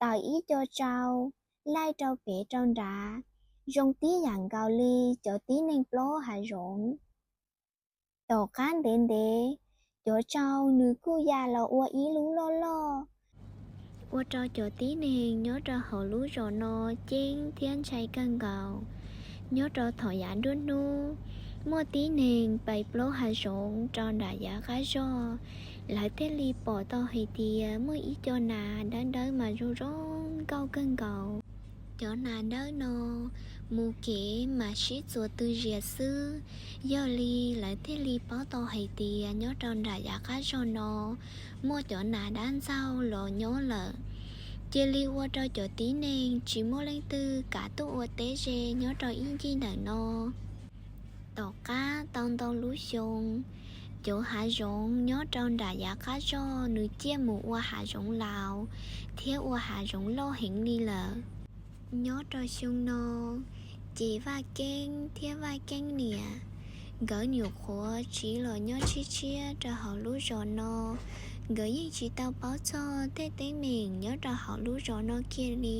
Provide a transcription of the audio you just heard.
tawm ib co tsau laij rau pem rau nrad, zoo tib yam nkaus li cov tib neeg plaub hav zoov. Tom qab ntev ntev, cov tsau nws kuj ya los ua ib lub loj loj, ua rau cov tib neeg nyob rau hauv lub zos no ceeb thiab ntshai kawg nkaus. Nyob rau thaum yav nruab hnub, muaj tib neeg pais plaub hav zoov rau nram yav qab zog, lawv thiaj li pom tau hais tias muaj ib co nas dawb dawb mas zoo zoo nkauj kawg nkaus. Cov nas dawb no mus kev mas sib txuas tw zias xwb, yog li lawv thiaj li paub tau hais tias nyob rau nram yav qab zog no muaj cov nas dab ntxaug los nyob lawm. Cia li ua rau cov tib neeg tsis muaj leej twg kam tuaj ua teb ze nyob rau ib ncig ntawm no. Tom qab tau ntau lub xyoo, cov hav zoov nyob rau nram yav qab zog nws ciaj mus ua hav zoov laus thiab ua hav zoov loj heev li lawm. Nyob rau xyoo no, ces Vaj Keeb thiab Vaj Keeb niam nkawd nyuam qhuav tsiv los nyob tshiab tshiab rau hauv lub zos no. Nkawd yeej tsis tau paub txog tej teeb meem nyob rau hauv lub zos no kiag li.